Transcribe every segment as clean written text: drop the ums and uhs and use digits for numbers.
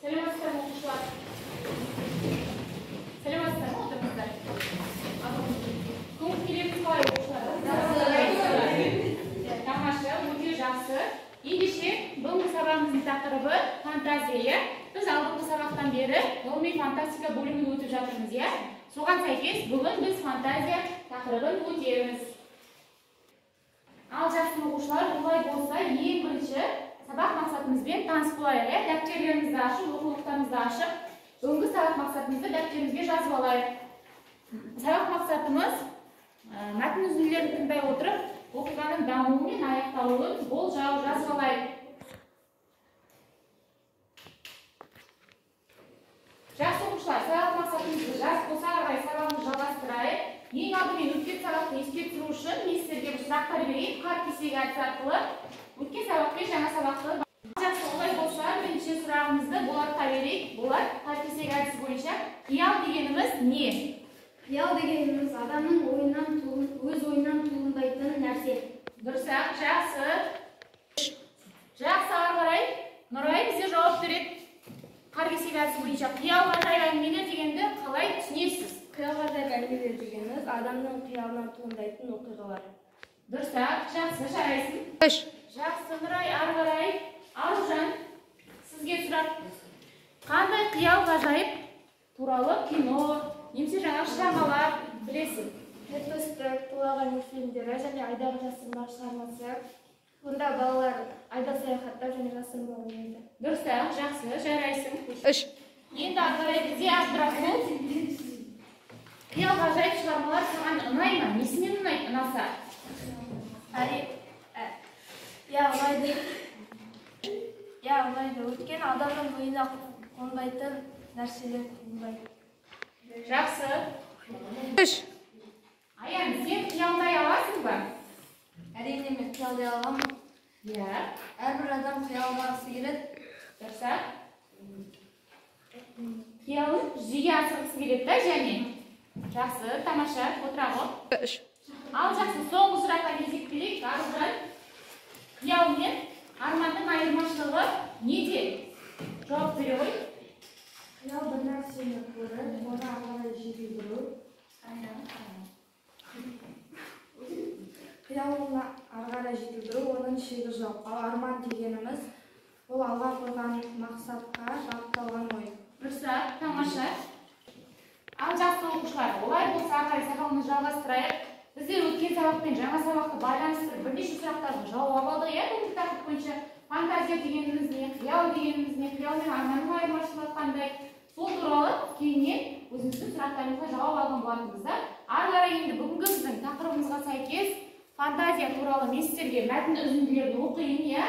Сәлеметсіздер ме, оқушылар? Сәлеметсіздер ме, отырыңыздар. Көңіл күйлеріңіз қалай, оқушылар? Тамаша, өте жақсы. Ендеше, бүгінгі сабағымыздың тақырыбы фантазия, иә? Біз алдыңғы сабақтан бері ғылыми фантастика бөлімін өтіп жатырмыз, иә? Соған сәйкес бүгін біз фантазия тақырыбын өтеміз. Ал жақсы, оқушылар, олай болса, ең бірінші сабақ мақсатымызбен таныс болайық, иә? Дәптерлерімізді ашып, оқулықтарымызды ашып, бүгінгі сабақ мақсатымызды дәптерімізге жазып алайық. Сабақ мақсатымыз мәтін үзінділерін тыңдай отырып, оқиғаның дамуы мен аяқталуын болжау, жазып алайық. Жақсы, оқушылар, сабақ мақсатымызды жазып болсақ, ары қарай сабағымызды жалғастырайық. Ең алдымен өткен сабақты еске түсіру үшін мен сіздерге бір сұрақтар берейін. Қар кесегі әдісі арқылы өткен сабақ пен жаңа сабақты. Жақсы, олай болса, бірінші сұрағымызды Болатқа берейік. Болат, қар кесегі әдісі бойынша қиял дегеніміз не? Қиял дегеніміз адамның ойынан өз ойынан туындайтын нәрсе. Дұрыс-ақ, жақсы. Жақсы, ары қарай Нұрай бізде жауап береді. Қар кесегі әдісі бойынша қиял ғажайып әңгімелер дегенді қалай түсінесіз? Қиял ғажайып әңгімелер дегеніміз адамның қиялынан туындайтын оқиғалар. Дұрыс-ақ, жақсы, жарайсың. Жақсы, Нұрай, ары қарай Аружан, сізге сұрақ. Қандай қиял ғажайып туралы кино немесе жаңа шығармалар білесіз? Жетпістік, Толағай мультфильмдері және Айдағы жасырынбақ шығармасы. Онда балалар айда саяхаттап және жасырынбақ ойнайды. Дұрыс-ақ, жақсы, жарайсың. Енді ары қарай бізде Абдрахман. Қиял ғажайып шығармалар саған ұнай ма? Несімен ұнайды, ұнаса? Иә, ұнайды. Иә, ұнайды. Өйткені адамның миына қонбайтын нәрселер туындайды. Жақсы. Аян, сен қиялдай аласың ба? Әрине, мен қиялдай аламын. Иә. Әрбір адам қиялдағысы келеді. Дұрыс-ақ. Қиялын жүзеге асырғысы келеді да және. Жақсы, тамаша, отыра ғой. Ал жақсы, соңғы сұраққа кезек берейік. Аружан, қиял мен арманның айырмашылығы неде? Жауап бере ғой. Қиял бір нәрсені көріп, оны ары қарай жетілдіру. Қиял оны ары қарай жетілдіру, оның шегі жоқ. Ал арман дегеніміз ол алға қойған мақсатқа бағытталған ой. Дұрыс-ақ, тамаша. Ал жақсы, оқушылар, олай болса ары қарай сабағымызды жалғастырайық. Біздер өткен сабақ пен жаңа сабақты байланыстырып бірнеше сұрақтардың жауап алдық, иә, бүгінгі тақырып бойынша. Фантазия дегеніміз не, қиял дегеніміз не, қиял мен арманның айырмашылығы қандай? Сол туралы кейіннен өзіміздің сұрақтарымызға жауап алған болатынбыз да. Ары қарай енді бүгінгі біздің тақырыбымызға сәйкес фантазия туралы мен сіздерге мәтін үзінділерін оқиын, иә.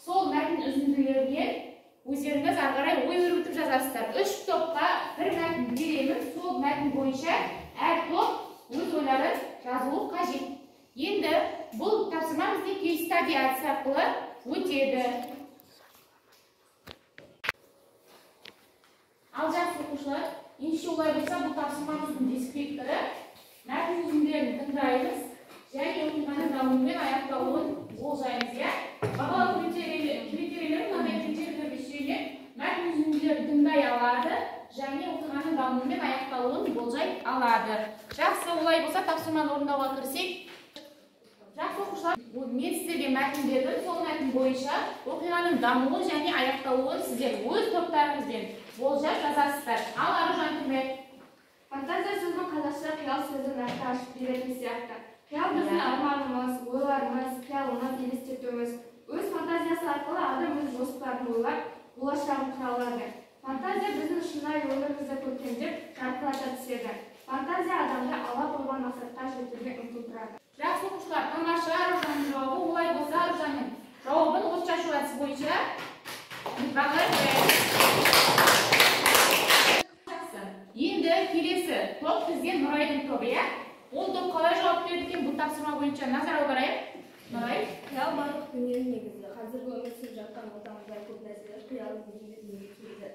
Сол мәтін үзінділерінен өздеріңіз ары қарай ой өрбітіп жазасыздар. 3 топқа бір мәтін беремін. Сол мәтін бойынша әр топ өз ойларын жазуы қажет. Енді бұл тапсырма бізде кейс стади әдісі арқылы өтеді. Ал жақсы, оқушылар, ендеше олай болса бұл тапсырмамыздың дескрипторы мәтін үзінділерін тыңдаймыз және оқиғаның дамуы мен аяқталуын болжаймыз, иә? Бағалау критерийлері мынандай критерийлерге сүйеніп мәтін үзінділерін тыңдай алады және оқиғаның дамуы мен аяқталуын болжай алады. Жақсы, олай болса тапсырманы орындауға кірісейік. Жақсы, оқушылар, мен сіздерге мәтін бердім. Сол мәтін бойынша оқиғаның дамуы және аяқталуын сіздер өз топтарыңызбен болжап жазасыздар. Ал Аружан тыңдайық. Фантазия сөзінің қазақша қиял сөзін нақты ашып беретін сияқты. Қиял біздің арманымыз, ойларымыз, қиялымыз, елестетуіміз. Өз фантазиясы арқылы адам өз жоспарын ойлап, болашағын құра алады. Фантазия біздің шынайы өмірімізді көркемдеп, жарқырата түседі. Фантазия адамды алға қойған мақсатқа жетуге ұмтылдырады. Жақсы, оқушылар, тамаша, Аружанның жауабы. Олай болса, Аружанның жауабын от шашу әдісі бойынша бағалай қояйық. Жақсы. Енді келесі топ бізде Нұрайдың тобы, иә? Ол топ қалай жауап берді екен бұл тапсырма бойынша назар аударайық. Нұрай. Қиял барлық дүниенің негізі. Қазіргі өмір сүріп жатқан ортамызда көп нәрселер қиялдың негізінде дүниеге келді.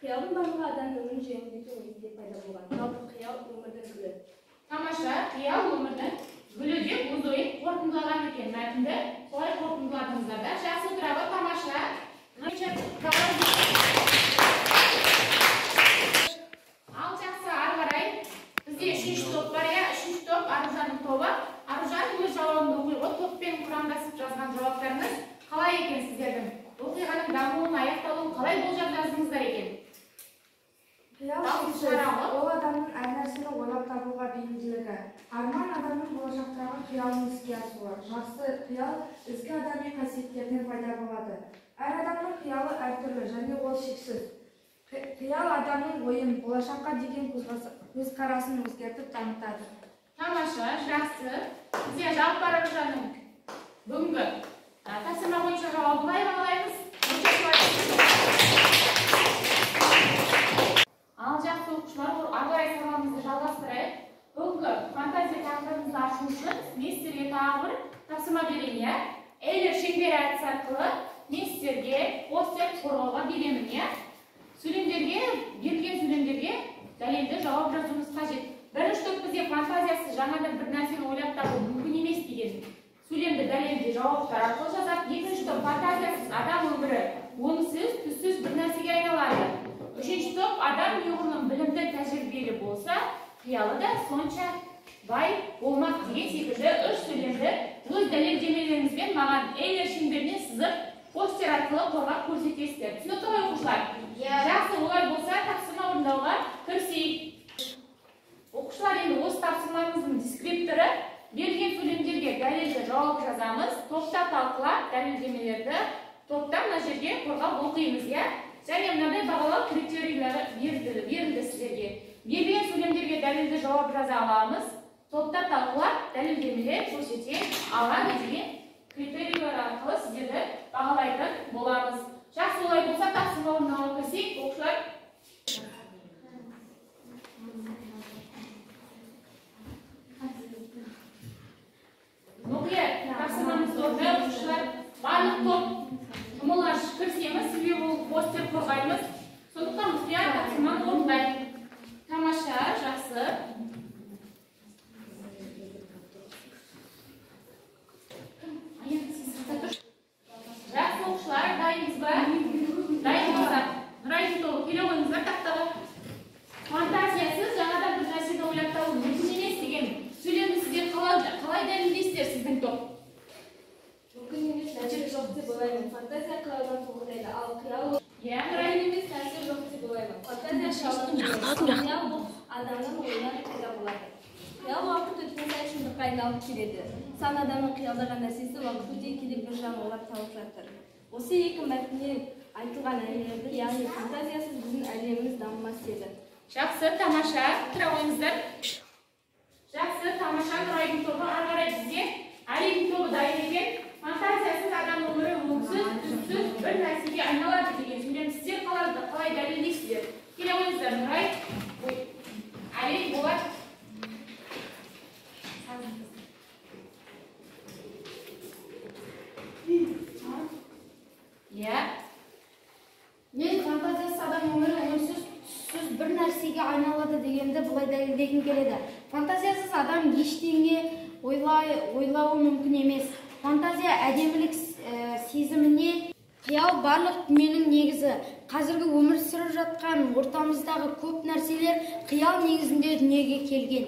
Қиялдың барлығы адам өмірін жеңілдету негізінде пайда болған. Жалпы қиял өмірдің гүлі. Тамаша, қиял өмірдің гүлі деп өз ойын қорытындылаған екен мәтінді. Солай қорытындыладыңыздар да. Жақсы, отыра ғой, тамаша. бірлігі. Арман адамның болашақтағы қиялының іске асуы. Жақсы қиял ізгі адами қасиеттерінен пайда болады. Әр адамның қиялы әртүрлі және ол шексіз. Қиял адамның ойын, болашаққа деген көзқарасын өзгертіп дамытады. Тамаша, жақсы. Бізде жалпы Аружанның бүгінгі тапсырма бойынша жауабын былай бағалаймыз. Ал жақсы оқушылар, ары қарай сабағымызды жалғастырайық. Бүгінгі фантазия тақырыбымызды ашу үшін мен сіздерге тағы бір тапсырма берейін, иә? Эйлер шеңбері әдісі арқылы мен сіздерге постер қорғауға беремін, иә? Сөйлемдерге, берілген сөйлемдерге дәлелді жауап жазуымыз қажет. Бірінші топ бізде фантазиясыз жаңадан бір нәрсені ойлап табу мүмкін емес деген сөйлемді дәлелді жауаптар арқылы жазады. Екінші топ фантазиясыз адам өмірі өңсіз, түссіз бір нәрсеге айналады. Үшінші топ адам неғұрлым білімді, тәжірибелі болса, қиялы да сонша бай болмақ деген секілді үш сөйлемді өз дәлелдемелеріңізбен маған Эйлер шеңберіне сызып, постер арқылы қорғап көрсетесіздер. Түсінікті ғой, оқушылар? Жақсы, олай болса тапсырма орындауға кірісейік. Оқушылар, енді осы тапсырмамыздың дескрипторы берілген сөйлемдерге дәлелді жауап жазамыз, топта талқылап, дәлелдемелерді топта мына жерге қорғап оқимыз, иә? Және мынадай бағалау критерийлері берілді сіздерге. Берілген сөйлемдерге дәлелді жауап жаза аламыз, топта талқылап, дәлелдемелер көрсете алады деген критерийлер арқылы сіздерді бағалайтын боламыз. Жақсы, олай болса тапсырма орындауға кірісейік, оқушылар. Мұқият тапсырмамызды орындайық, оқушылар. Барлық топ жұмыла кірісеміз, себебі ол постер қорғаймыз. Сондықтан мұқият тапсырманы орындайық. Тамаша, жақсы. Жақсы, оқушылар, дайынбыз ба? Дайын болсақ, Нұрайдың тобы келе қойыңыздар тақтаға. Фантазиясыз жаңадан бір нәрсені ойлап табу мүмкін емес деген сөйлемді сіздер қалай дәлелдейсіздер сіздің топ? Мүмкін емес нәрсе жоқ деп ойлаймын. Фантазия қиялдан туындайды, ал қиял Иә, мүмкін емес нәрсе жоқ деп ойлаймын. Фантазия қиялдан туындайды. Қиял бұл адамның ойынан пайда болады. Қиял уақыт өткен сайын шындыққа айналып келеді. Сан адамның қиялдаған нәрсесі уақыт өте келе бір жан ойлап тауып жатыр. Осы екі мәтіннен айтылған әңгімелерді, яғни фантазиясыз біздің әлеміміз дамымас еді. Жақсы, тамаша, тұра қойыңыздар. Жақсы, тамаша, Нұрайдың тобы. Ары қарай бізде Әлидің тобы дайын екен. Фантазиясыз адам өмірі өңсіз, түссіз бір нәрсеге айналады деген сөйлем сіздер қалай дәлелдейсіздер? Келе қойыңыздар, Нұрай, ой, Әли, Болат. Иә. Мен фантазиясыз адам өмірі өңсіз, түссіз бір нәрсеге айналады дегенді былай дәлелдегім келеді. Фантазиясыз адам ештеңе ойлауы мүмкін емес. Фантазия әдемілік сезіміне, қиял барлық дүниенің негізі. Қазіргі өмір сүріп жатқан ортамыздағы көп нәрселер қиял негізінде дүниеге келген.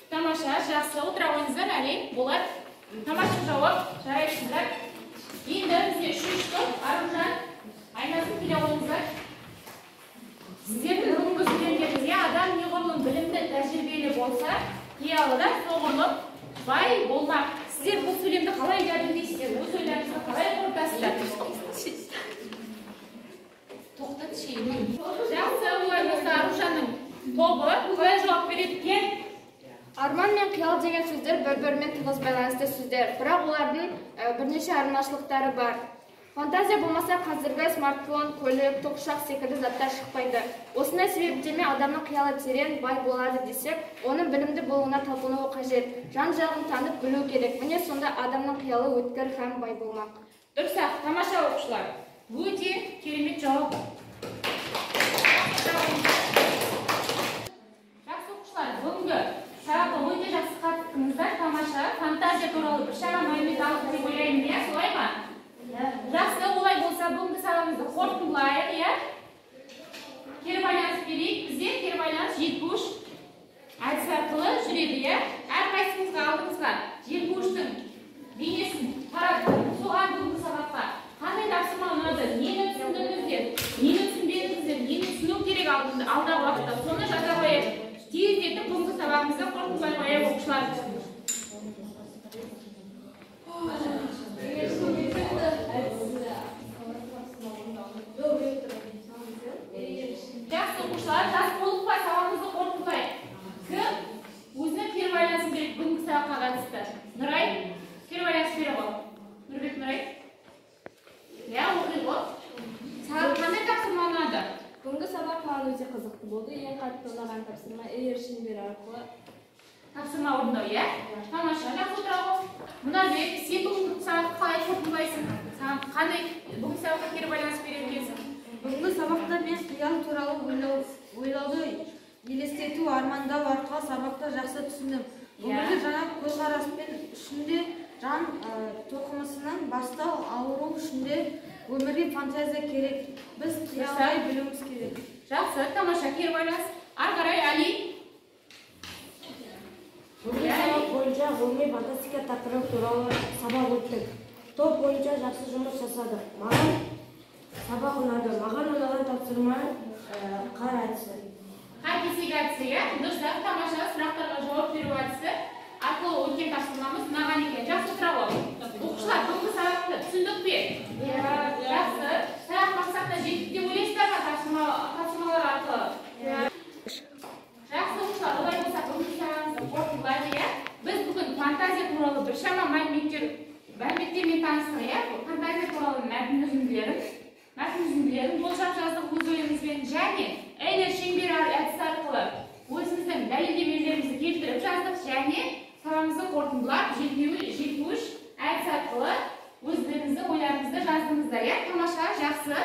Тамаша, жақсы, отыра қойыңыздар, Әли, Болат. Тамаша жауап, жарайсыздар. Енді бізде үшінші топ, Аружан, Айназым, келе қойыңыздар. Сіздердің бүгінгі сөйлемдеріңізге адам неғұрлым білімді, тәжірибелі болса, қиялы да соғұрлым бай болмақ. Сіздер бұл сөйлемді қалай дәлелдейсіздер? Өз ойларыңызды қалай қорытасыздар? Тоқтатшы. Жақсы, олай болса Аружанның тобы қалай жауап береді екен? Арман мен қиял деген сөздер бір-бірімен тығыз байланысты сөздер, бірақ олардың бірнеше айырмашылықтары бар. Фантазия болмаса қазіргі смартфон, көлік, тоқшақ секілді заттар шықпайды. Осындай себептермен адамның қиялы терең, бай болады десек, оның білімді болуына талпынуы қажет. Жан-жағын танып білу керек. Міне сонда адамның қиялы өткір һәм бай болмақ. Дұрыс-ақ, тамаша оқушылар. Өте керемет жауап. Жақсы оқушылар, бүгінгі сабаққа өте жақсы қатыстыңыздар, тамаша. Фантазия туралы біршама мәлімет алдық деп ойлаймын, иә, солай ма? Жақсы, олай болса бүгінгі сабағымызды қорытындылайық, иә? Кері байланыс берейік. Бізде кері байланыс желпуіш әдісі арқылы жүреді, иә? Әрқайсыңызға алдыңызға желпуіштің бейнесін тараттым. Соған бүгінгі сабаққа қандай тапсырма ұнады, нені түсіндіңіздер, нені түсінбедіңіздер, нені түсіну керек алдағы уақытта, соны жаза қояйық. Тездетіп бүгінгі сабағымызды қорытындылай қояйық, оқушылар. Жақсы, оқушылар, жас болып па, сабағымызды қорытындылайық. Кім өзінің кері байланысын береді бүгінгі сабаққа қатысты? Нұрай, кері байланыс бере ғой. Нұрбек, Нұрай. Иә, оқи ғой. Саған қандай тапсырма ұнады? Бүгінгі сабақ маған өте қызықты болды. Ең қатты ұнаған тапсырма Эйлер шеңбері арқылы тапсырма орындау, иә? Тамаша, жақсы, отыра ғой. Мұнарбек, сен бүгінгі сабақты қалай қорытындылайсың? Саған қандай бүгінгі сабаққа кері байланыс берер екенсің? Бүгінгі сабақта мен қиял туралы ойлауды елестету, армандау арқылы сабақты жақсы түсіндім. Өмірге жаңа көзқараспен ішінде жан тоқымысының бастау ауру ішінде өмірге фантазия керек. Біз қиялдай білуіміз керек. Жақсы, тамаша, кері байланыс. Ары қарай Али. Бүгінгі сабақ бойынша ғылыми фантастика тақырыбы туралы сабақ өттік. Топ бойынша жақсы жұмыс жасадық. Маған сабақ ұнады. Маған ұнаған тапсырма қар әдісі. Қар кесек әдісі, иә? Дұрыс, тамаша, сұрақтарға жауап беру әдісі арқылы өткен тапсырмамыз ұнаған екен. Жақсы, отыра ғой. Оқушылар, бүгінгі сабақты түсіндік пе? Иә. Жақсы. Сабақ мақсатына жеттік деп ойлайсыздар ма тапсырмалар арқылы? Иә. Жақсы, оқушылар, олай болса бүгінгі сабағымызды қорытындылайық, иә? Біз бүгін фантазия туралы біршама мәліметтермен таныстық, иә? Фантазия туралы мәтін үзінділерін болжап жаздық өз ойымызбен және Эйлер шеңбері әдісі арқылы өзіміздің дәлелдемелерімізді келтіріп жаздық және сабағымызды қорытындылап желпуіш әдісі арқылы өздеріңіздің ойларыңызды жаздыңыздар, иә? Тамаша, жақсы.